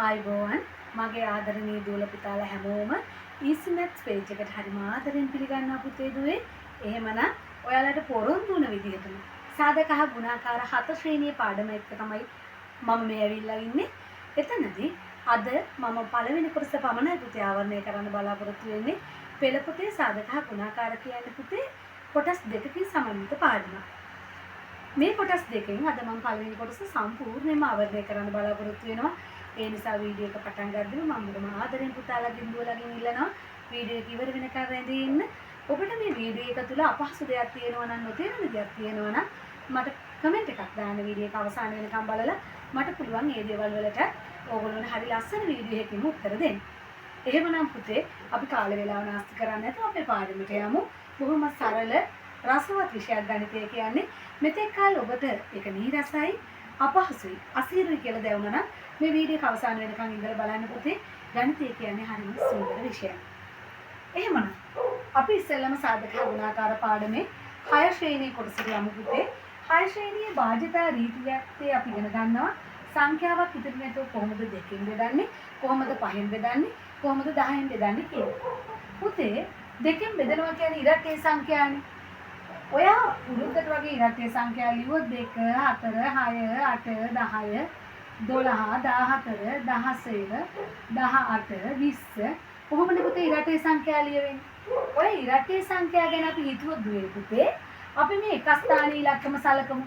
ආයුබෝවන් මගේ ආදරණීය දූල පුතාලා හැමෝම ඊසි මැත්ස් පේජ් එකට හරිම ආදරෙන් පිළිගන්නවා පුතේ දුවේ. එහෙමනම් ඔයාලට පොරොන්දු වුණ විදිහටම සාධක හා ගුණාකාර හත ශ්‍රේණියේ පාඩම එක්ක තමයි මම මේ ඇවිල්ලා ඉන්නේ. එතනදී අද මම පළවෙනි කොටස පමණයි පුතේ ආවරණය කරන්න බලාපොරොත්තු වෙන්නේ. පෙළ පොතේ සාධක හා ගුණාකාර කියන්නේ පුතේ කොටස් දෙකකින් සමන්විත පාඩමක්. මේ කොටස් දෙකෙන් අද මම පළවෙනි කොටස සම්පූර්ණයෙන්ම ආවරණය කරන්න බලාපොරොත්තු වෙනවා. ඒ නිසා වීඩියෝ එක පටන් ගද්දිම මම බොහොම ආදරෙන් පුතාලාගෙන් දුවලාගෙන් ඉල්ලනවා වීඩියෝ එක ඉවර වෙනකන් රැඳී ඉන්න. ඔබට මේ වීඩියෝ එක තුල අපහසු දෙයක් තියෙනවා නම්, නොතේරෙන දෙයක් තියෙනවා නම් මට කමෙන්ට් එකක් දාන්න. වීඩියෝ එක අවසාන වෙනකන් බලලා මට පුළුවන් ඒ දේවල් වලට ඕගොල්ලන්ට හරි ලස්සන වීඩියෝ එකකින් උත්තර දෙන්න. එහෙමනම් පුතේ අපි කාල වේලාව නාස්ති කරන්නේ නැතුව අපේ පාඩමට යමු. බොහොම සරල රසවත් විෂයක් ගණිතය කියන්නේ. මෙතෙක් කල් ඔබට ඒක නීරසයි, අපහසුයි, අසීරුයි කියලා දැනුණා නම් මේ වීඩියෝ එක අවසාන වෙනකන් ඉඳලා බලන්න පුතේ. ගණිතය කියන්නේ හරිම සුන්දර විෂයක්. එහෙමනම් අපි ඉස්සෙල්ලම සාධක හා ගුණාකාර පාඩමේ 6 ශ්‍රේණියේ කොටසට යමු පුතේ. 6 ශ්‍රේණියේ භාජිතා රීතියත් අපි ඉගෙන ගන්නවා. සංඛ්‍යාවක් ඉතිරි නැතුව කොහොමද දෙකෙන් බෙදන්නේ, කොහොමද පහෙන් බෙදන්නේ, කොහොමද 10න් බෙදන්නේ කියලා. පුතේ දෙකෙන් බෙදනවා කියන්නේ ඉරට්ටේ සංඛ්‍යානේ. ඔයා පුරුද්දට වගේ ඉරට්ටේ සංඛ්‍යා ලිව්වොත් 2 4 6 8 10 12 14 16 18 20 කොහොමද පුතේ ඉරට්ටේ සංඛ්‍යා ලියවෙන්නේ? ඔය ඉරට්ටේ සංඛ්‍යා ගැන අපි හිතුවොත් දුවේ පුතේ අපි මේ එක ස්ථානීය ඉලක්කම සලකමු.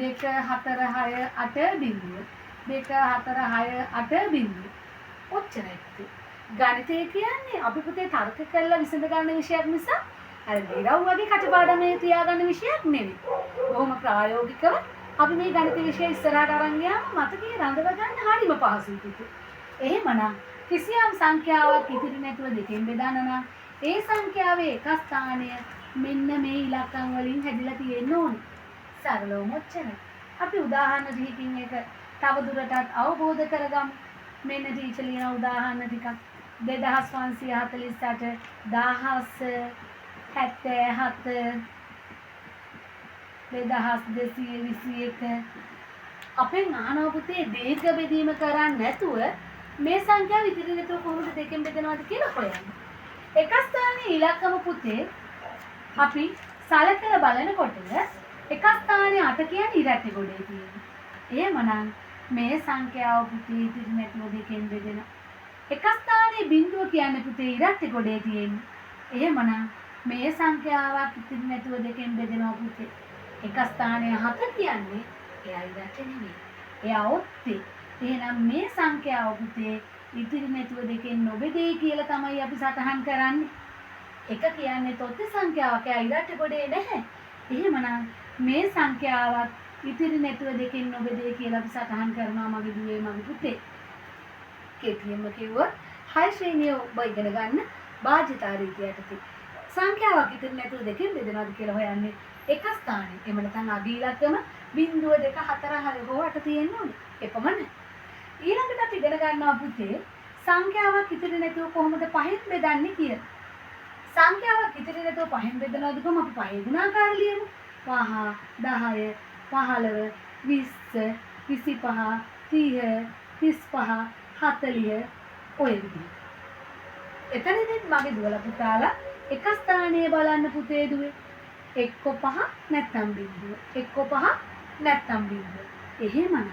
2 4 6 8 බිංදුව 2 4 6 8 බිංදුව. ඔච්චරයි පුතේ. ගණිතය කියන්නේ අපි පුතේ තර්ක කරලා විසඳ ගන්න විෂයක් නිසා අර නිරව් වගේ කටපාඩමේ තියාගන්න විෂයක් නෙවෙයි. බොහොම ප්‍රායෝගිකව අපි මේ ගණිත විෂය ඉස්සරහට අරන් ගියාම මතකයේ රඳව ගන්න හරිම පහසුයි පුතේ. එහෙමනම් කිසියම් සංඛ්‍යාවක් ඉතිරි නැතුව දෙකෙන් බෙදන්න නම් ඒ සංඛ්‍යාවේ එක ස්ථානය මෙන්න මේ ඉලක්කම් වලින් හැදිලා තියෙන්න ඕනේ. සරලවම ඔච්චරයි. අපි උදාහරණ ටිකකින් ඒක තව දුරටත් අවබෝධ කරගමු. මෙන්න ටීචර් ලියන උදාහරණ ටිකක්. 2548 10 77 2221. අපෙන් අහනවා පුතේ දීර්ඝ බෙදීම කරන්නේ නැතුව මේ සංඛ්‍යාව ඉතිරි නැතුව කොහොමද දෙකෙන් බෙදනවද කියලා හොයන්න. එක ස්ථානයේ ඉලක්කම පුතේ අපි සලකලා බලනකොට එක ස්ථානයේ 8 කියන්නේ ඉරට්ටේ ගොඩේ තියෙන්නේ. එහෙමනම් මේ සංඛ්‍යාව පුතේ ඉතිරි නැතුව දෙකෙන් බෙදෙනවා. එක ස්ථානයේ බිංදුව කියන්නේ පුතේ ඉරට්ටේ ගොඩේ තියෙන්නේ. එහෙමනම් මේ සංඛ්‍යාවක් ඉතිරි නැතුව දෙකෙන් බෙදෙනවා පුතේ. එක ස්ථානයේ 7 කියන්නේ එයා ඉරට්ටේ නෙවෙයි. එයා ඔත්තේ. එහෙනම් මේ සංඛ්‍යාව පුතේ ඉතිරි නැතුව දෙකෙන් නොබෙදේ කියලා තමයි අපි සටහන් කරන්නේ. එක කියන්නේ තොත්තේ සංඛ්‍යාවක්. එයා ඉරට්ටේ ගොඩේ නැහැ. එහෙමනම් මේ සංඛ්‍යාවක් ඉතිරි නැතුව දෙකෙන් නොබෙදේ කියලා අපි සටහන් කරනවා මගේ දුවේ මගේ පුතේ. කෙටියෙන්ම කිව්වොත් 6 ශ්‍රේණිය ඔබ ඉගෙන ගන්න භාජිතා රීතිය යටතේ සංඛ්‍යාවක් ඉතිරි නැතුව දෙකෙන් බෙදනවාද කියලා හොයන්නේ එක ස්ථානයේ. එහෙම නැත්නම් අග ඉලක්කම බිංදුව 2 4 6 හෝ 8 තියෙන්න ඕනේ. එපමණයි. ඊළඟට අපි ඉගෙන ගන්නවා පුතේ සංඛ්‍යාවක් ඉතිරි නැතුව කොහොමද පහෙන් බෙදන්නේ කියලා. සංඛ්‍යාවක් ඉතිරි නැතුව පහෙන් බෙදනවාද කොහොම අපි පහේ ගුණාකාර ලියමු. 5 10 15 20 25 30 35 40 ඔය විදිහට. එතනදිත් මගේ දුවලා පුතාලා එක ස්ථානයේ බලන්න පුතේ දුවේ. එක්ක 5 නැත්තම් බිංදුව. එක්ක 5 නැත්තම් බිංදුව. එහෙමනම්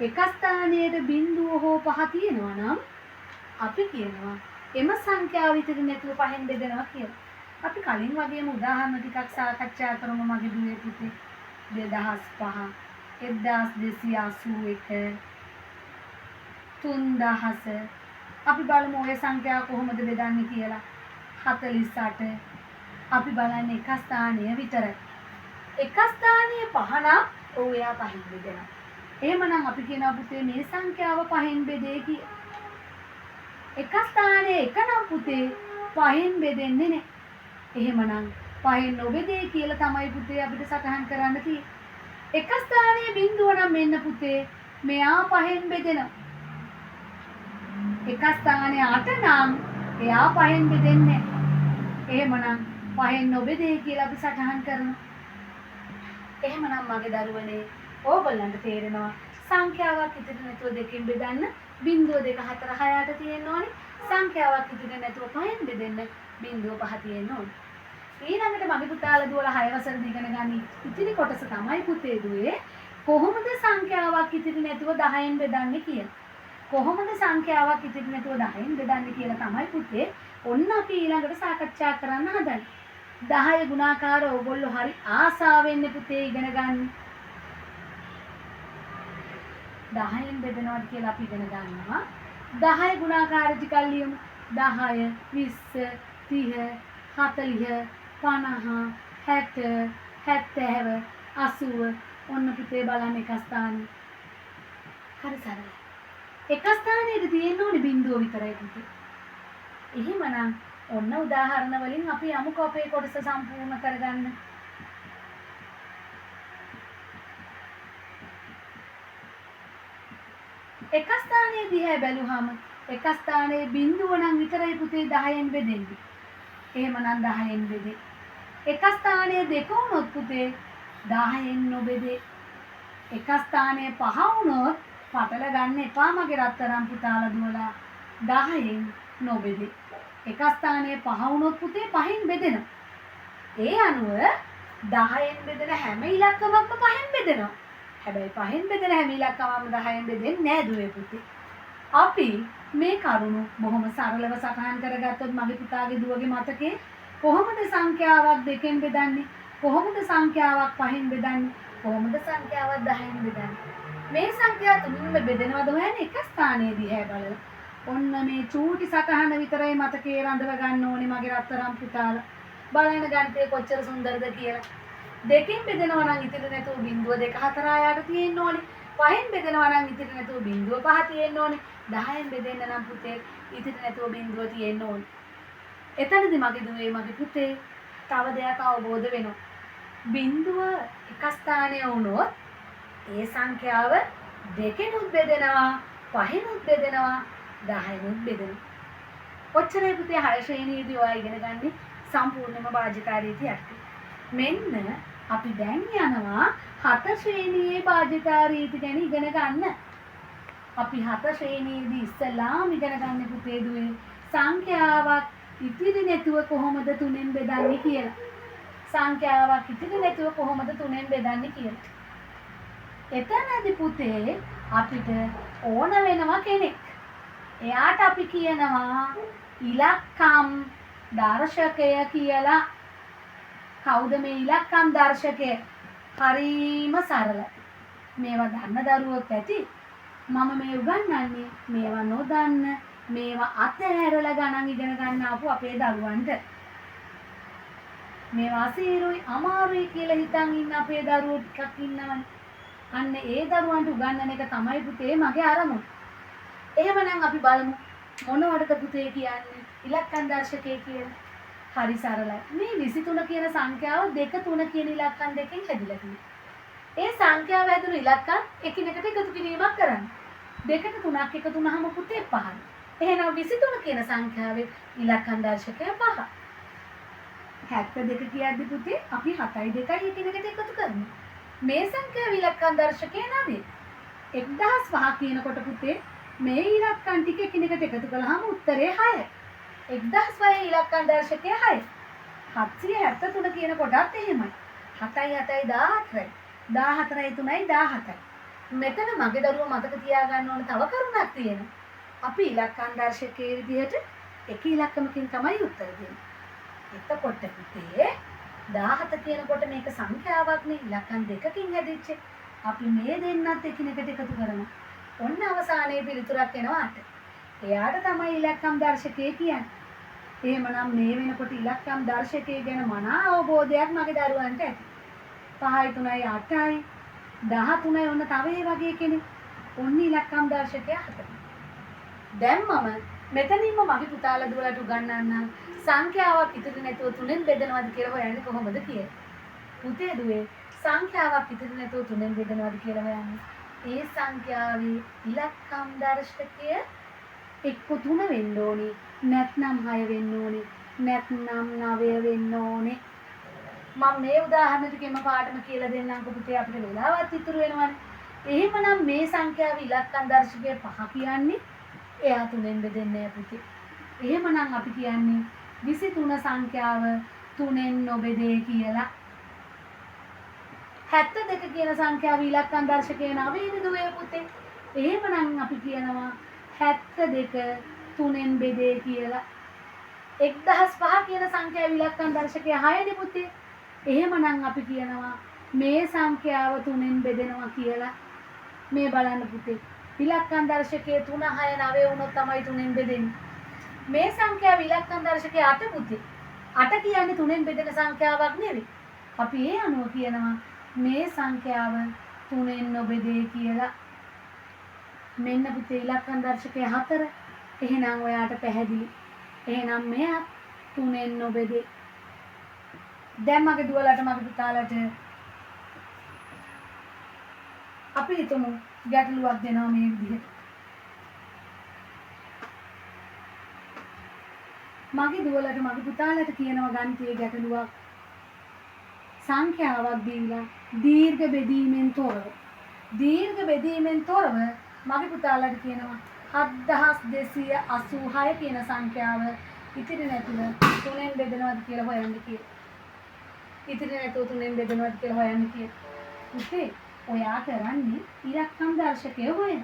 එක ස්ථානයේට බිංදුව හෝ 5 තියෙනවා නම් අපි කියනවා එම සංඛ්‍යාව ඉතිරි නැතුව පහෙන් බෙදෙනවා කියලා. අපි කලින් වගේම උදාහරණ ටිකක් සාකච්ඡා කරමු මගේ දුවේ පුතේ. 2005 1281 3000. අපි බලමු ඔය සංඛ්‍යාව කොහොමද බෙදන්නේ කියලා. 48. අපි බලන්නේ එක ස්ථානය විතරයි. එක ස්ථානයේ 5 නම් ඔව් එයා පහෙන් බෙදෙනවා. එහෙමනම් අපි කියනවා පුතේ මේ සංඛ්‍යාව පහෙන් බෙදේ කියලා. එක ස්ථානයේ එක නම් පුතේ පහෙන් බෙදෙන්නේ නැහැ. එහෙමනම් පහෙන් නොබෙදේ කියලා තමයි පුතේ අපිට සටහන් කරන්න තියෙන්නේ. එක ස්ථානයේ බිංදුව නම් මෙන්න පුතේ මෙයා පහෙන් බෙදෙනවා. එක ස්ථානයේ 8 නම් එයා පහෙන් බෙදෙන්නේ නැහැ. එහෙමනම් පහෙන් නොබෙදේ කියලා අපි සටහන් කරනවා. එහෙමනම් මගේ දරුවනේ ඕගොල්ලන්ට තේරෙනවා සංඛ්‍යාවක් ඉතිරි නැතුව දෙකෙන් බෙදන්න 0 2 4 6 8 තියෙන්න ඕනේ. සංඛ්‍යාවක් ඉතිරි නැතුව පහෙන් බෙදෙන්න 0 5 තියෙන්න ඕනේ. ඊළඟට මගේ පුතාලා දුවලා 6 වසරේ ඉගෙන ගන්න ඉතිරි කොටස තමයි පුතේ දුවේ කොහොමද සංඛ්‍යාවක් ඉතිරි නැතුව 10න් බෙදන්නේ කියලා. කොහොමද සංඛ්‍යාවක් ඉතිරි නැතුව 10න් බෙදන්නේ කියලා තමයි පුතේ ඔන්න අපි ඊළඟට සාකච්ඡා කරන්න හදන්නේ. 10 ගුණාකාර ඕගොල්ලෝ හරි ආසාවෙන්නේ පුතේ ඉගෙන ගන්න. 10න් බෙදනවාද කියලා අපි ඉගෙන ගන්නවා. 10 ගුණාකාර ටිකක් ලියමු. 10 20 30 40 50 60 70 80. ඔන්න පුතේ බලන්න එක ස්ථානෙ. හරි සරලයි. එක ස්ථානයේදී තියෙන්න ඕනේ බිඳුව විතරයි පුතේ. එහෙමනම් ඔන්න උදාහරණ වලින් අපි යමුකෝ අපේ කොටස සම්පූර්ණ කරගන්න. එක ස්ථානයේ දිහා බැලුවාම එක ස්ථානයේ බිඳුව නම් විතරයි පුතේ 10න් බෙදෙන්නේ. එහෙමනම් 10න් බෙදේ. එක ස්ථානයේ දෙක වුණොත් පුතේ 10න් නොබෙදේ. එක ස්ථානයේ පහ වුණොත් පටල ගන්න එපා මගේ රත්තරන් පුතාලා දුවලා 10න් නොබෙදේ. එක ස්ථානයේ පහ වුණොත් පුතේ පහෙන් බෙදෙනවා. ඒ අනුව 10න් බෙදෙන හැම ඉලක්කමක්ම පහෙන් බෙදෙනවා. හැබැයි පහෙන් බෙදෙන හැම ඉලක්කමක්ම 10න් බෙදෙන්නේ නෑ දුවේ පුතේ. අපි මේ කරුණු බොහොම සරලව සටහන් කරගත්තොත් මගේ පුතාගේ දුවගේ මතකේ කොහොමද සංඛ්‍යාවක් දෙකෙන් බෙදන්නේ, කොහොමද සංඛ්‍යාවක් පහෙන් බෙදන්නේ, කොහොමද සංඛ්‍යාවක් 10න් බෙදන්නේ, මේ සංඛ්‍යා තුනින්ම බෙදෙනවද හොයන්නේ එක ස්ථානයේ දිහා බලලා. ඔන්න මේ චූටි සටහන විතරයි මතකේ රඳව ගන්න ඕනේ මගේ රත්තරන් පුතාලා. බලන්න ගණිතය කොච්චර සුන්දරද කියලා. දෙකෙන් බෙදෙනවා නම් ඉතිරි නැතුව 0 2 4 6 තියෙන්න ඕනේ. පහෙන් බෙදෙනවා නම් ඉතිරි නැතුව 0 5 තියෙන්න ඕනේ. 10න් බෙදෙන්න නම් පුතේ ඉතිරි නැතුව 0 තියෙන්න ඕනේ. එතනදි මගේ දුවේ මගේ පුතේ තව දෙයක් අවබෝධ වෙනවා. බිඳුව එක ස්ථානයේ වුණොත් ඒ සංඛ්‍යාව දෙකෙනුත් බෙදෙනවා, පහෙනුත් බෙදෙනවා, 10නුත් බෙදෙනවා. ඔච්චරයි පුතේ 6 ශ්‍රේණියේදී ඔයා ඉගෙන ගන්නේ සම්පූර්ණම භාජිතා රීති යටතේ. මෙන්න අපි දැන් යනවා 7 ශ්‍රේණියේ භාජිතා රීති ගැන ඉගෙන ගන්න. අපි 7 ශ්‍රේණියේදී ඉස්සලාම ඉගෙන ගන්න පුතේ දුවේ සංඛ්‍යාවක් ඉතිරි නැතුව කොහොමද තුනෙන් බෙදන්නේ කියලා. සංඛ්‍යාවක් ඉතිරි නැතුව කොහොමද තුනෙන් බෙදන්නේ කියලා. එතනදි පුතේ අපිට ඕන වෙනවා කෙනෙක්. එයාට අපි කියනවා ඉලක්කම් දර්ශකය කියලා. කවුද මේ ඉලක්කම් දර්ශකය? හරීම සරලයි. මේවා දන්න දරුවොත් ඇති. මම මේ උගන්වන්නේ මේවා නොදන්න, මේවා අතහැරලා ගණන් ඉගෙන ගන්න ආපු අපේ දරුවන්ට. මේවා අසීරුයි අමාරුයි කියලා හිතන් ඉන්න අපේ දරුවෝ ටිකක් ඉන්නවනේ. අන්න ඒ දරුවන්ට උගන්වන එක තමයි පුතේ මගේ අරමුණ. එහෙමනම් අපි බලමු මොනවටද පුතේ කියන්නේ ඉලක්කම් දර්ශකය කියලා. හරි සරලයි. මේ 23 කියන සංඛ්‍යාව 2 3 කියන ඉලක්කම් දෙකෙන් හැදිලා තියෙනවා. ඒ සංඛ්‍යාව හැදුණු ඉලක්කම් එකිනෙකට එකතු කිරීමක් කරන්න. දෙකට තුනක් එකතු වුනහම පුතේ 5. එහෙනම් 23 කියන සංඛ්‍යාවේ ඉලක්කම් දර්ශකය 5. 72 කියද්දි පුතේ අපි 7යි 2යි එකිනෙකට එකතු කරනවා. මේ සංඛ්‍යාව ඉලක්කම් දර්ශකය 9. 1005 කියනකොට පුතේ මේ ඉලක්කම් ටික එකිනෙකට එකතු කළාම උත්තරේ 6. 1006 ඉලක්කම් දර්ශකය 6. 773 කියන කොටත් එහෙමයි. 7යි 7යි 14යි. 14යි 3යි 17යි. මෙතන මගේ දරුවෝ මතක තියාගන්න ඕන තව කරුණක් තියෙනවා. අපි ඉලක්කම් දර්ශකයේ විදිහට එක ඉලක්කමකින් තමයි උත්තර දෙන්නේ. එතකොට පුතේ 17 කියනකොට මේක සංඛ්‍යාවක් නේ, ඉලක්කම් දෙකකින් හැදිච්ච. අපි මේ දෙන්නත් එකිනෙකට එකතු කරනවා. ඔන්න අවසානයේ පිළිතුරක් එනවා 8. එයාට තමයි ඉලක්කම් දර්ශකය කියන්නේ. එහෙමනම් මේ වෙනකොට ඉලක්කම් දර්ශකය ගැන මනා අවබෝධයක් මගේ දරුවන්ට ඇති. 5යි 3යි 8යි 13යි ඔන්න තව ඒ වගේ කෙනෙක්. ඔන්න ඉලක්කම් දර්ශකය 4. දැන් මම මෙතනින්ම මගේ පුතාලා දුවලට උගන්වන්නම් සංඛ්‍යාවක් ඉතිරි නැතුව තුනෙන් බෙදනවද කියලා හොයන්නේ කොහොමද කියලා. පුතේ දුවේ සංඛ්‍යාවක් ඉතිරි නැතුව තුනෙන් බෙදනවද කියලා හොයන්නේ. ඒ සංඛ්‍යාවේ ඉලක්කම් දර්ශකය එක්ක 3 වෙන්න ඕනේ, නැත්නම් 6 වෙන්න ඕනේ, නැත්නම් 9 වෙන්න ඕනේ. මම මේ උදාහරණ ටිකෙම පාඩම කියලා දෙන්නම්කෝ පුතේ, අපිට වෙලාවත් ඉතුරු වෙනවනේ. එහෙමනම් මේ සංඛ්‍යාව ඉලක්කම් දර්ශකය 5 කියන්නේ එයා 3ෙන් බෙදෙන්නේ නෑ පුතේ. එහෙමනම් අපි කියන්නේ 23 සංඛ්‍යාව 3ෙන් නොබෙදේ කියලා. 72 කියන සංඛ්‍යාව ඉලක්කම් දර්ශකය 9 නේ දුවේ පුතේ. එහෙමනම් අපි කියනවා 72 3ෙන් බෙදේ කියලා. 1005 කියන සංඛ්‍යාව ඉලක්කම් දර්ශකය 6 නේ පුතේ. එහෙමනම් අපි කියනවා මේ සංඛ්‍යාව 3ෙන් බෙදෙනවා කියලා. මේ බලන්න පුතේ. ඉලක්කම් දර්ශකය 3 6 9 වුණොත් තමයි 3ෙන් බෙදෙන්නේ. මේ සංඛ්‍යාව ඉලක්කම් දර්ශකය 8 පුතේ. 8 කියන්නේ 3ෙන් බෙදෙන සංඛ්‍යාවක් නෙවෙයි. අපි ඒ අනුව කියනවා මේ සංඛ්‍යාව 3ෙන් නොබෙදේ කියලා. මෙන්න පුතේ ඉලක්කම් දර්ශකය 4. එහෙනම් ඔයාට පැහැදිලි. එහෙනම් මෙයත් 3ෙන් නොබෙදේ. දැන් මගේ දුවලට මගේ පුතාලට අපි හිතමු ගැටලුවක් දෙනවා මේ විදිහට. මගේ දුවලට මගේ පුතාලට කියනවා ගණිතයේ ගැටලුවක් සංඛ්‍යාවක් දීලා දීර්ඝ බෙදීමෙන් තොරව. දීර්ඝ බෙදීමෙන් තොරව මගේ පුතාලට කියනවා 7286 කියන සංඛ්‍යාව ඉතිරි නැතුව 3ෙන් බෙදනවද කියලා හොයන්න කියලා. ඉතිරි නැතුව 3ෙන් බෙදනවද කියලා හොයන්න කියලා. පුතේ ඔයා කරන්නේ ඉලක්කම් දර්ශකය හොයන.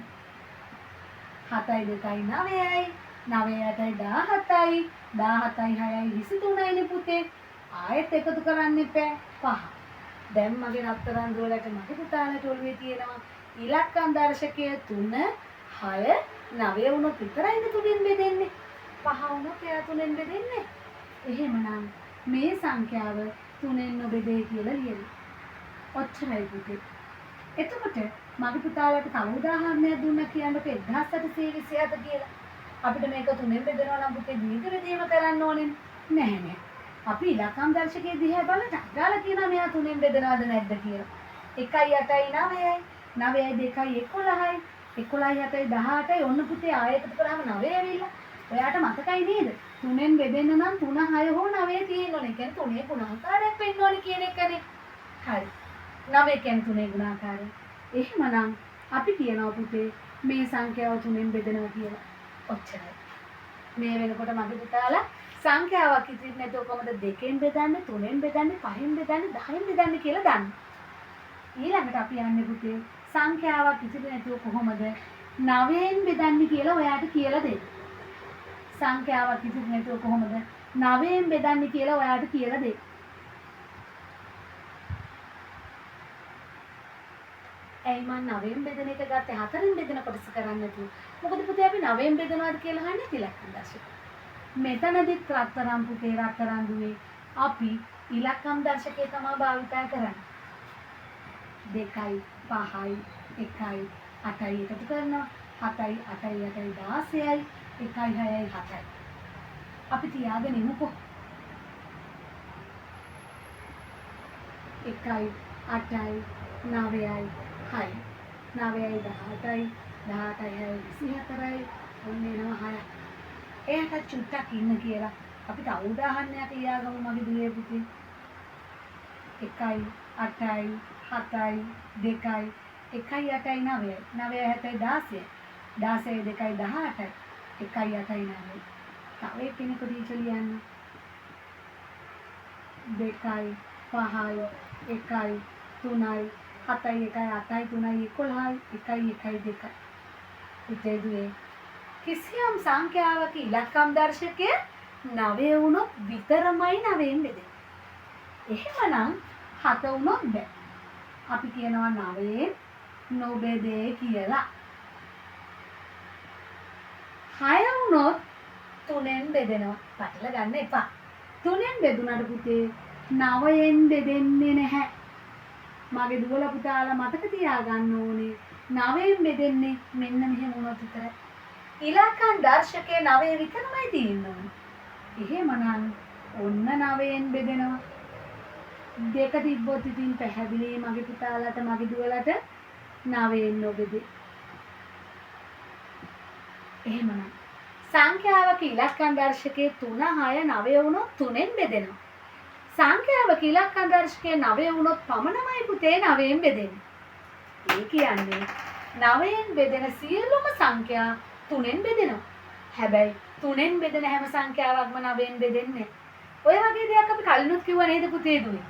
7යි 2යි 9යි 9 8යි 17යි 17යි 6යි 23යි නේ පුතේ. ආයෙත් එකතු කරන්න එපා 5. දැන් මගේ රත්තරන් දුවලට මගේ පුතාලට ඔළුවේ තියෙනවා ඉලක්කම් දර්ශකය 3 6 9 වුණොත් විතරයිනේ 3ෙන් බෙදෙන්නේ. 5 වුණොත් එයා 3ෙන් බෙදෙන්නේ. එහෙමනම් මේ සංඛ්‍යාව 3ෙන් නොබෙදේ කියලා ලියනවා. ඔච්චරයි පුතේ. එතකොට මගේ පුතාලට තව උදාහරණයක් දුන්නා කියන්නකෝ 1827 කියලා. අපිට මේක 3ෙන් බෙදනවා නම් පුතේ දීර්ඝ බෙදීම කරන්න ඕනේ නෑ නෑ. අපි ඉලක්කම් දර්ශකයේ දිහා බලලා ටක් ගාලා කියනවා මෙයා 3ෙන් බෙදනවද නැද්ද කියලා. 1යි 8යි 9යි 9යි 2යි 11යි 11යි 7යි 18යි ඔන්න පුතේ ආයෙ එකතු කරාම 9 ඇවිල්ලා. ඔයාට මතකයි නේද? 3ෙන් බෙදෙන්න නම් 3 6 හෝ 9 තියෙන්න ඕනේ. ඒ කියන්නේ 3 ගුණාකාරයක් වෙන්න ඕනේ කියන එකනේ. හරි. 9 කියන්නේ 3 ගුණාකාරය. එහෙමනම් අපි කියනවා පුතේ මේ සංඛ්‍යාව 3ෙන් බෙදෙනවා කියලා. ඔච්චරයි. මේ වෙනකොට මගේ පුතාලා සංඛ්‍යාවක් ඉතිරි නැතුව කොහොමද 2ෙන් බෙදන්නේ 3ෙන් බෙදන්නේ 5ෙන් බෙදන්නේ 10න් බෙදන්නේ කියලා දන්නේ. ඊළඟට අපි යන්නේ පුතේ සංඛ්‍යාවක් ඉතිරි නැතුව කොහොමද 9ෙන් බෙදන්නේ කියලා ඔයාට කියලා දෙන්න. සංඛ්‍යාවක් ඉතිරි නැතුව කොහොමද 9ෙන් බෙදන්නේ කියලා ඔයාට කියලා දෙන්න. ඇයි මං 9ෙන් බෙදෙන එක ගත්තේ 4ෙන් බෙදෙන කොටස කරන්නේ නැතුව? මොකද පුතේ අපි 9ෙන් බෙදනවාද කියලා අහන්නේ ඉලක්කම් දර්ශක. මෙතනදිත් රත්තරන් පුතේ රත්තරන් දුවේ අපි ඉලක්කම් දර්ශකය තමයි භාවිතා කරන්නේ. 2යි 5යි 1යි 8යි එකතු කරනවා. 7යි 8යි 8යි 16යි 1යි 6යි 7යි. අපි තියාගෙන ඉමුකෝ. 1යි 8යි 9යි 6යි 9යි 18යි 18යි 6යි 24යි ඔන්න එනවා 6ක්. එයාට චුට්ටක් ඉන්න කියලා අපි තව උදාහරණයක් ලියාගමු මගේ දුවේ පුතේ. 1යි 8යි 7යි 2යි 1යි 8යි 9යි 9යි 7යි 16යි 16යි 2යි 18යි 1යි 8යි 9යි. තව එක්කෙනෙකු ටීචර් ලියන්න. 2යි 5යි 1යි 3යි 7යි 1යි 8යි 3යි 11යි 1යි 1යි 2යි. පුතේ දුවේ කිසියම් සංඛ්‍යාවක ඉලක්කම් දර්ශකය 9 වුණොත් විතරමයි 9න් බෙදෙන්නේ. එහෙමනම් 7 වුණොත් බෑ. අපි කියනවා 9න් නොබෙදේ කියලා. 6 වුණොත් 3න් බෙදෙනවා. පටල ගන්න එපා. 3න් බෙදුනට පුතේ 9න් බෙදෙන්නේ නැහැ. මගේ දුවලා පුතාලා මතක තියාගන්න ඕනේ 9න් බෙදෙන්නේ මෙන්න මෙහෙම වුණොත් විතරයි. ඉලක්කම් දර්ශකය 9 විතරමයි තියෙන්න ඕනේ. එහෙමනම් ඔන්න 9න් බෙදෙනවා. දෙක තිබ්බොත් ඉතින් පැහැදිලි මගේ පුතාලට මගේ දුවලට 9න් නොබෙදේ. එහෙමනම් සංඛ්‍යාවක ඉලක්කම් දර්ශකයේ 3 6 9 වුණොත් 3න් බෙදෙනවා. සංඛ්‍යාවක ඉලක්කම් දර්ශකයේ 9 වුණොත් පමණමයි පුතේ 9න් බෙදෙන්නේ. ඒ කියන්නේ 9න් බෙදෙන සියලුම සංඛ්‍යා 3න් බෙදෙනවා. හැබැයි 3න් බෙදෙන හැම සංඛ්‍යාවක්ම 9න් බෙදෙන්නේ නැහැ. ඔය වගේ දෙයක් අපි කලිනුත් කිව්වා නේද පුතේ දුවේ?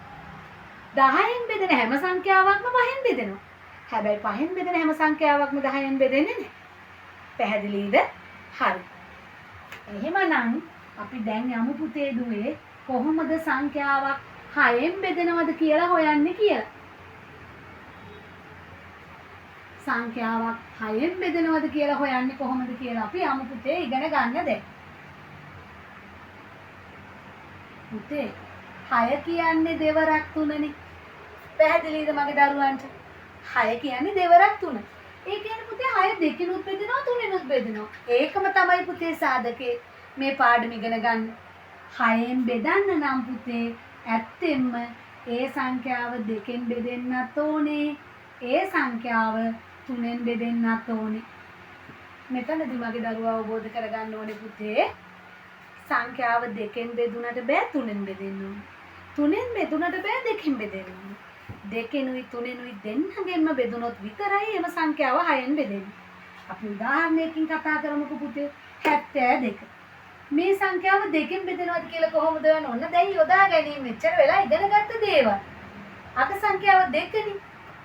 10න් බෙදෙන හැම සංඛ්‍යාවක්ම 5න් බෙදෙනවා. හැබැයි 5න් බෙදෙන හැම සංඛ්‍යාවක්ම 10න් බෙදෙන්නේ නැහැ. පැහැදිලිද? හරි. එහෙමනම් අපි දැන් යමු පුතේ දුවේ කොහොමද සංඛ්‍යාවක් 6න් බෙදෙනවද කියලා හොයන්නේ කියලා. සංඛ්‍යාවක් 6න් බෙදෙනවද කියලා හොයන්නේ කොහොමද කියලා අපි යමු පුතේ ඉගෙන ගන්න දැන්. පුතේ 6 කියන්නේ දෙවරක් 3නේ. පැහැදිලිද මගේ දරුවන්ට? 6 කියන්නේ දෙවරක් 3. ඒ කියන්නේ පුතේ 6 දෙකිනුත් බෙදෙනවා තුනෙනුත් බෙදෙනවා. ඒකම තමයි පුතේ සාධකේ මේ පාඩම ඉගෙන ගන්න. 6න් බෙදන්න නම් පුතේ ඇත්තෙන්ම ඒ සංඛ්‍යාව දෙකෙන් බෙදෙන්නත් ඕනේ. ඒ සංඛ්‍යාව තුනෙන් බෙදෙන්නත් ඕනේ. මෙතනදී මගේ දරුවා අවබෝධ කරගන්න ඕනේ පුතේ සංඛ්‍යාව දෙකෙන් බෙදුනට බෑ තුනෙන් බෙදෙන්න ඕනේ. තුනෙන් බෙදුනට බෑ දෙකෙන් බෙදෙන්න ඕනේ. දෙකෙනුයි තුනෙනුයි දෙන්නගෙන්ම බෙදුනොත් විතරයි එම සංඛ්‍යාව 6න් බෙදෙන්නේ. අපි උදාහරණයකින් කතා කරමුකෝ පුතේ 72. මේ සංඛ්‍යාව දෙකෙන් බෙදෙනවද කියලා කොහොමද හොයන්නේ? ඔන්න දැන් යොදා ගැනීම මෙච්චර වෙලා ඉගෙන ගත්ත දේවල්. අග සංඛ්‍යාව දෙකනේ.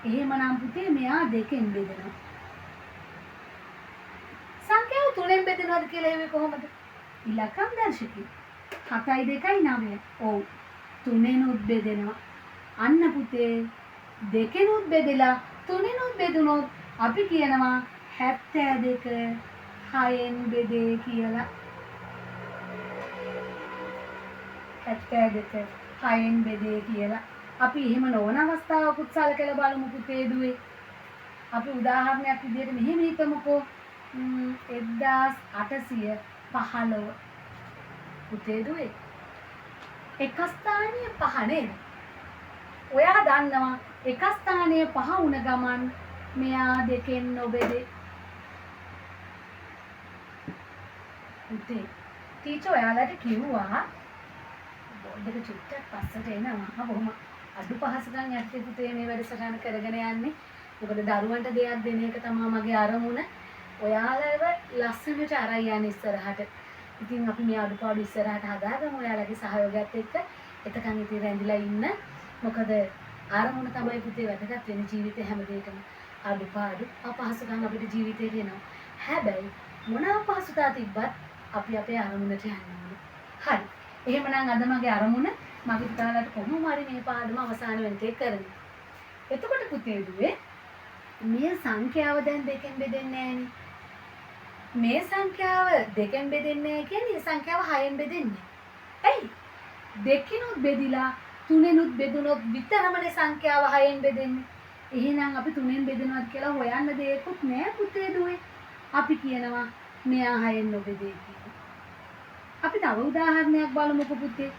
එහෙමනම් පුතේ මෙයා දෙකෙන් බෙදෙනවා. සංඛ්‍යාව තුනෙන් බෙදෙනවද කියලා එන්නේ කොහොමද? ඉලක්කම් දර්ශකය. 7යි 2යි 9යි. ඔව්. තුනෙනුත් බෙදෙනවා. අන්න පුතේ දෙකෙනුත් බෙදලා තුනෙනුත් බෙදුනොත් අපි කියනවා 72 6න් බෙදේ කියලා. 72 6න් බෙදේ කියලා. අපි එහෙම නොවන අවස්ථාවකුත් සලකලා බලමු පුතේ දුවේ. අපි උදාහරණයක් විදිහට මෙහෙම හිතමුකෝ. 1815 පුතේ දුවේ. එක ස්ථානීය පහ නේද? ඔයා දන්නවා එක ස්ථානීය පහ වුණ ගමන් මෙයා දෙකෙන් නොබෙදේ. පුතේ ටීචර් ඔයාලට කිව්වා බෝඩ් එක චුට්ටක් පස්සට එනවා. බොහොම අඩු පහසුකම් ඇත්තේ පුතේ මේ වැඩසටහන කරගෙන යන්නේ. මොකද දරුවන්ට දෙයක් දෙන එක තමයි මගේ අරමුණ. ඔයාලව ලස්සනට අරන් යන්න ඉස්සරහට. ඉතින් අපි මේ අඩුපාඩු ඉස්සරහට හදාගමු ඔයාලගේ සහයෝගයත් එක්ක. එතකන් ඉතින් රැඳිලා ඉන්න. මොකද අරමුණ තමයි පුතේ වැදගත් වෙන ජීවිතේ හැම දෙයකම. අඩුපාඩු අපහසුකම් අපිට ජීවිතේට එනවා. හැබැයි මොන අපහසුතා තිබ්බත් අපි අපේ අරමුණට යන්න ඕනේ. හරි. එහෙමනම් අද මගේ අරමුණ මගේ පුතාලාට කොහොම හරි මේ පාඩම අවසාන වෙන තෙක් කරන්න. එතකොට පුතේ දුවේ මේ සංඛ්‍යාව දැන් දෙකෙන් බෙදෙන්නේ නෑනේ. මේ සංඛ්‍යාව දෙකෙන් බෙදෙන්නේ නෑ කියන්නේ මේ සංඛ්‍යාව හයෙන් බෙදෙන්නේ. ඇයි? දෙකිනුත් බෙදිලා තුනෙනුත් බෙදුනොත් විතරමනේ සංඛ්‍යාව හයෙන් බෙදෙන්නේ. එහෙනම් අපි තුනෙන් බෙදෙනවද කියලා හොයන්න දෙයක්වත් නෑ පුතේ දුවේ. අපි කියනවා මෙයා හයෙන් නොබෙදේ කියලා. අපි තව උදාහරණයක් බලමුකෝ පුතේ.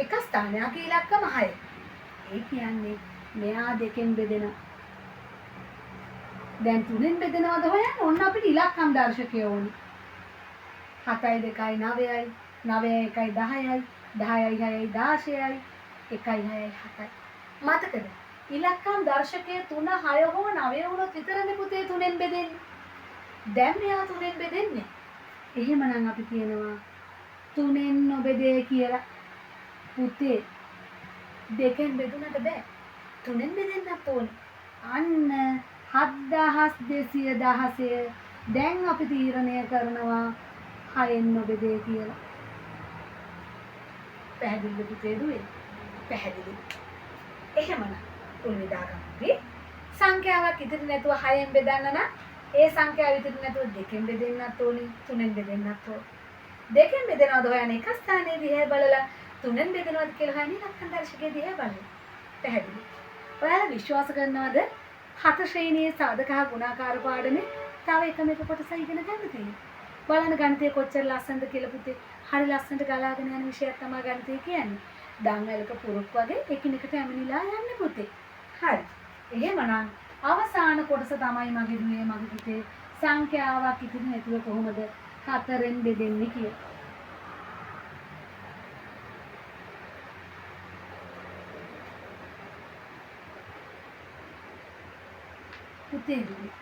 එක ස්ථානයක ඉලක්කම 6. ඒ කියන්නේ මෙයා දෙකෙන් බෙදෙනවා. දැන් තුනෙන් බෙදෙනවද හොයන්න? ඔන්න අපිට ඉලක්කම් දර්ශකය ඕනි. 7යි 2යි 9යි, 9යි 1යි 10යි, 10යි 6යි 16යි, 1යි 6යි 7යි. මතකද? ඉලක්කම් දර්ශකය 3 6 හෝ 9 වුණොත් විතරනේ පුතේ තුනෙන් බෙදෙන්නේ. දැන් මෙයා තුනෙන් බෙදෙන්නේ. එහෙමනම් අපි කියනවා තුනෙන් නොබෙදේ කියලා. පුතේ දෙකෙන් බෙදුනට බෑ. තුනෙන් බෙදෙන්නත් ඕනේ. අන්න 7216 දැන් අපි තීරණය කරනවා හයෙන් නොබෙදේ කියලා. පැහැදිලිද පුතේ දුවේ? පැහැදිලි. එහෙමනම් ඔළුවේ දාගමු අපි. සංඛ්‍යාවක් ඉතිරි නැතුව හයෙන් බෙදන්න නම් ඒ සංඛ්‍යාව ඉතිරි නැතුව දෙකෙන් බෙදෙන්නත් ඕනේ, තුනෙන් බෙදෙන්නත් ඕනේ. දෙකෙන් බෙදනවද හොයන්නේ එක ස්ථානයේ දිහා බලලා, තුනෙන් බෙදනවද කියලා හොයන්නේ ඉලක්කම් දර්ශකයේ දිහා බලලා. පැහැදිලි. ඔයාලා විශ්වාස කරනවද හත ශ්‍රේණියේ සාධක හා ගුණාකාර පාඩමේ තව එකම එක කොටසයි ඉගෙන ගන්න තියෙන්නේ. බලන්න ගණිතය කොච්චර ලස්සනද කියලා පුතේ. හරි ලස්සනට ගලාගෙන යන විෂයක් තමයි ගණිතය කියන්නේ. දන්වැලක පුරුක් වගේ එකිනෙකට ඇමිනිලා යන්නේ පුතේ. හරි. එහෙමනම් අවසාන කොටස තමයි මගේ දුවේ මගේ පුතේ සංඛ්‍යාවක් ඉතිරි නැතුව කොහොමද හතරෙන් බෙදෙන්නේ කියලා. පුතේ දුවේ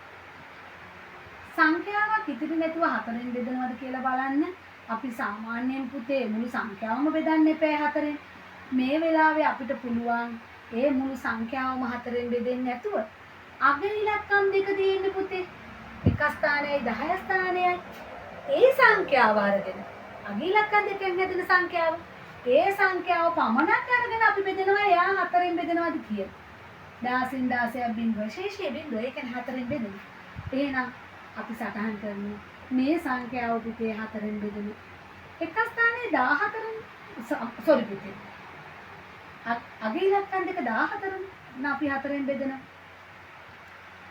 සංඛ්‍යාවක් ඉතිරි නැතුව හතරෙන් බෙදනවද කියලා බලන්න. අපි සාමාන්‍යයෙන් පුතේ මුළු සංඛ්‍යාවම බෙදන්න එපා හතරෙන්. මේ වෙලාවේ අපිට පුළුවන් ඒ මුළු සංඛ්‍යාවම හතරෙන් බෙදෙන්නේ නැතුව අග ඉලක්කම් දෙක තියෙන්නේ පුතේ. එක ස්ථානයයි 10 ස්ථානයයි. ඒ සංඛ්‍යාව අරගෙන අග ඉලක්කම් දෙකෙන් හැදෙන සංඛ්‍යාව ඒ සංඛ්‍යාව පමණක් අරගෙන අපි බෙදනවා එයා හතරෙන් බෙදනවද කියලා. 16න් 16ක් බිංදුව ශේෂය බිංදුව. ඒ කියන්නේ හතරෙන් බෙදෙනවා. එහෙනම් අපි සටහන් කරනවා මේ සංඛ්‍යාව පුතේ හතරෙන් බෙදෙනවා. එක ස්ථානයේ 14 සෝරි පුතේ අග ඉලක්කම් දෙක 14 නේ අපි හතරෙන් බෙදනවා.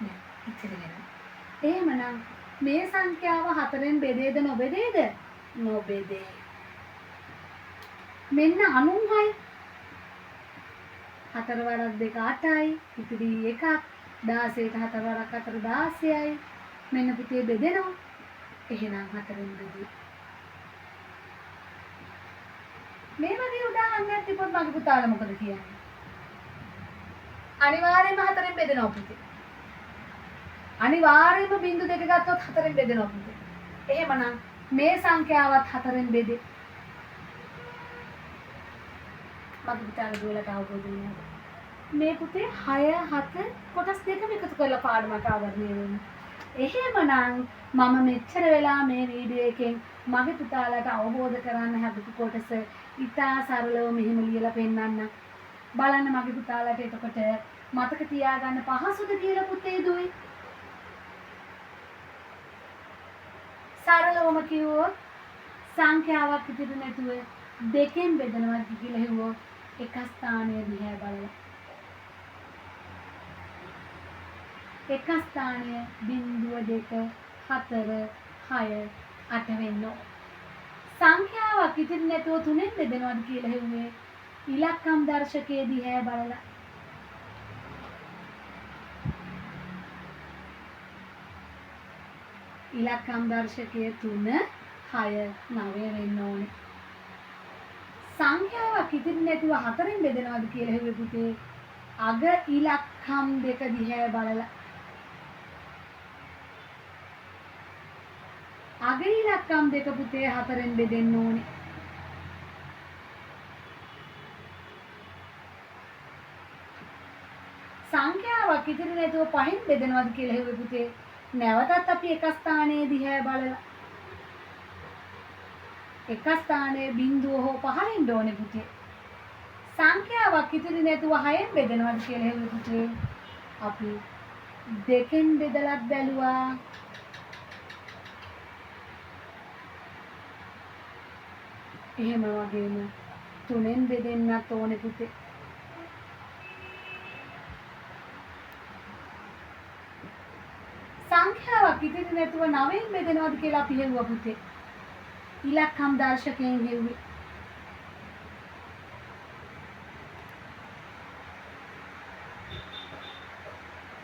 නෑ ඉතිරි වෙනවා. එහෙමනම් මේ සංඛ්‍යාව හතරෙන් බෙදේද නොබෙදේද? නොබෙදේ. මෙන්න 96. හතර වරක් දෙක 8යි, ඉතිරි එකක්. 16ට හතර වරක් හතර 16යි. මෙන්න පුතේ බෙදෙනවා. එහෙනම් හතරෙන් බෙදේ. මේ වගේ උදාහරණයක් තිබ්බොත් මගේ පුතාලා මොකද කියන්නේ? අනිවාර්යයෙන්ම හතරෙන් බෙදෙනවා පුතේ. අනිවාර්යයෙන්ම බිංදු දෙක ගත්තොත් හතරෙන් බෙදෙනවා පුතේ. එහෙමනම් මේ සංඛ්‍යාවත් හතරෙන් බෙදේ. මගේ පුතාලා දුවලට අවබෝධ වෙනවද? මේ පුතේ 6 7 කොටස් දෙකම එකතු කරලා පාඩමක් ආවරණය වෙනවා. එහෙමනම් මම මෙච්චර වෙලා මේ වීඩියෝ එකෙන් මගේ පුතාලාට අවබෝධ කරන්න හදපු කොටස ඉතා සරලව මෙහෙම ලියලා පෙන්නන්න. බලන්න මගේ පුතාලාට එතකොට මතක තියාගන්න පහසුද කියලා පුතේ දුවේ. සරලවම කිව්වොත් සංඛ්‍යාවක් ඉතිරි නැතුව දෙකෙන් බෙදනවා කියලා හෙව්වොත් එක ස්ථානය දිහා බලලා එක ස්ථානය 0 2 4 6 8 වෙන්න ඕන. සංඛ්‍යාවක් ඉතිරි නැතුව තුනෙන් බෙදනවද කියලා හෙව්වේ ඉලක්කම් දර්ශකයේ දිහා බලලා. ඉලක්කම් දර්ශකයේ 3 6 9 වෙන්න ඕනේ. සංඛ්‍යාවක් ඉතිරි නැතුව හතරෙන් බෙදනවද කියලා හෙව්වේ පුතේ අග ඉලක්කම් දෙක දිහා බලලා. අග ඉලක්කම් දෙක පුතේ හතරෙන් බෙදෙන්න ඕනේ. සංඛ්‍යාවක් ඉතිරි නැතුව පහෙන් බෙදනවද කියලා හෙව්වේ පුතේ නැවතත් අපි එක ස්ථානයේ දිහා බලලා එක ස්ථානයේ බිංදුව හෝ පහ වෙන්න ඕනේ පුතේ. සංඛ්‍යාවක් ඉතිරි නැතුව හයෙන් බෙදනවද කියලා හෙව්වේ පුතේ අපි දෙකෙන් බෙදලත් බැලුවා. එහෙම වගේම තුනෙන් බෙදෙන්නත් ඕනේ පුතේ. සංඛ්‍යාවක් ඉතිරි නැතුව නවයෙන් බෙදනවද කියලා අපි හෙව්වා පුතේ. ඉලක්කම් දර්ශකයෙන් හෙව්වේ.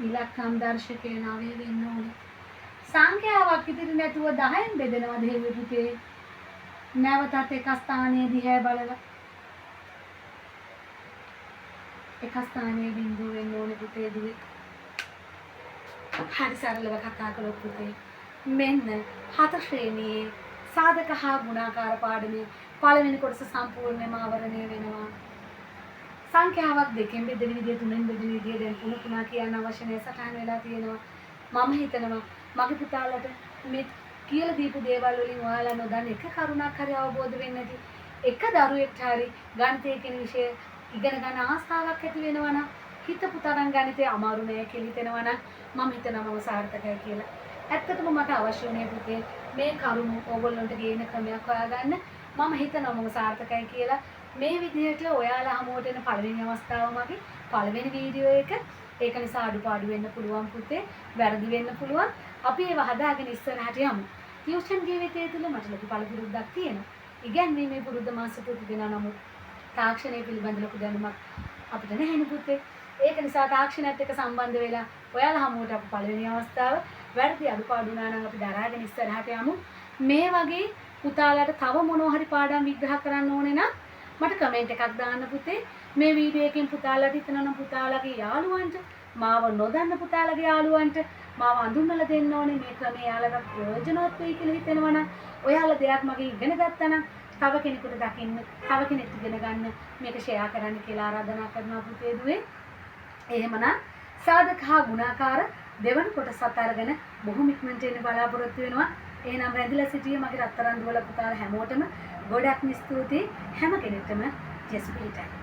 ඉලක්කම් දර්ශකය 9 වෙන්න ඕනේ. සංඛ්‍යාවක් ඉතිරි නැතුව 10න් බෙදනවද හෙව්වේ පුතේ? නැවතත් එක ස්ථානයේ දිහා බලලා එක ස්ථානයේ බිංදුව වෙන්න ඕනේ පුතේ දුවේ. හරි සරලව කතා කළොත් පුතේ මෙන්න හත ශ්‍රේණියේ සාධක හා ගුණාකාර පාඩමේ පළවෙනි කොටස සම්පූර්ණයෙන්ම ආවරණය වෙනවා. සංඛ්‍යාවක් දෙකෙන් බෙදෙන විදිය තුනෙන් බෙදෙන විදිය දැන් පුන පුනා කියන්න අවශ්‍ය නැහැ, සටහන් වෙලා තියෙනවා. මම හිතනවා මගේ පුතාලට මේ කියලා දීපු දේවල් වලින් ඔයාලා නොදන්න එක කරුණක් හරි අවබෝධ වෙන්නේ නැති එක දරුවෙක්ට හරි ගණිතය කියන විෂය ඉගෙන ගන්න ආසාවක් ඇති වෙනවා නම් හිතපු තරම් ගණිතය අමාරු නෑ කියලා හිතෙනවා නම් මම හිතනවා මම සාර්ථකයි කියලා. ඇත්තටම මට අවශ්‍ය වුණේ පුතේ මේ කරුණු ඕගොල්ලන්ට ගේන ක්‍රමයක් හොයාගන්න. මම හිතනවා මම සාර්ථකයි කියලා. මේ විදිහට ඔයාලා හමුවට එන පළවෙනි අවස්ථාව මගේ පළවෙනි වීඩියෝ එක. ඒක නිසා අඩුපාඩු වෙන්න පුළුවන් පුතේ, වැරදි වෙන්න පුළුවන්. අපි ඒව හදාගෙන ඉස්සරහට යමු. ටියුෂන් ජීවිතය තුළ මට ලොකු පළපුරුද්දක් තියෙනවා. ඉගැන්වීමේ පුරුද්ද මා සතුව තිබෙනවා. නමුත් තාක්ෂණය පිළිබඳ ලොකු දැනුමක් අපිට නැහැනේ පුතේ. ඒක නිසා තාක්ෂණයත් එක්ක සම්බන්ධ වෙලා ඔයාලා හමුවට අප පළවෙනි අවස්ථාව වැරදි අඩුපාඩු වුණා නම් අපි දරාගෙන ඉස්සරහට යමු. මේ වගේ පුතාලාට තව මොනවා හරි පාඩම් විග්‍රහ කරන්න ඕනේ නම් මට කමෙන්ට් එකක් දාන්න පුතේ. මේ වීඩියෝ එකෙන් පුතාලාට හිතනවා නම් පුතාලාගේ යාළුවන්ට මාව නොදන්න පුතාලගේ යාළුවන්ට මාව අඳුන්වලා දෙන්න ඕනේ. මේ ක්‍රමය යාළුවට ප්‍රයෝජනවත් වෙයි කියලා හිතෙනවා නම්, ඔයාලා දෙයක් මගෙන් ඉගෙන ගත්තා නම් තව කෙනෙකුට දකින්න, තව කෙනෙක් ඉගෙන ගන්න මේක ෂෙයා කරන්න කියලා ආරාධනා කරනවා පුතේ දුවේ. එහෙමනම් සාධක හා ගුණාකාර දෙවන කොටසත් අරගෙන බොහොම ඉක්මනට එන්න බලාපොරොත්තු වෙනවා. එහෙනම් රැඳිලා සිටියේ මගේ රත්තරන් දුවලා පුතාලා හැමෝටම ගොඩක්ම ස්තුතියි. හැම කෙනෙක්ටම ජේසු පිහිටයි.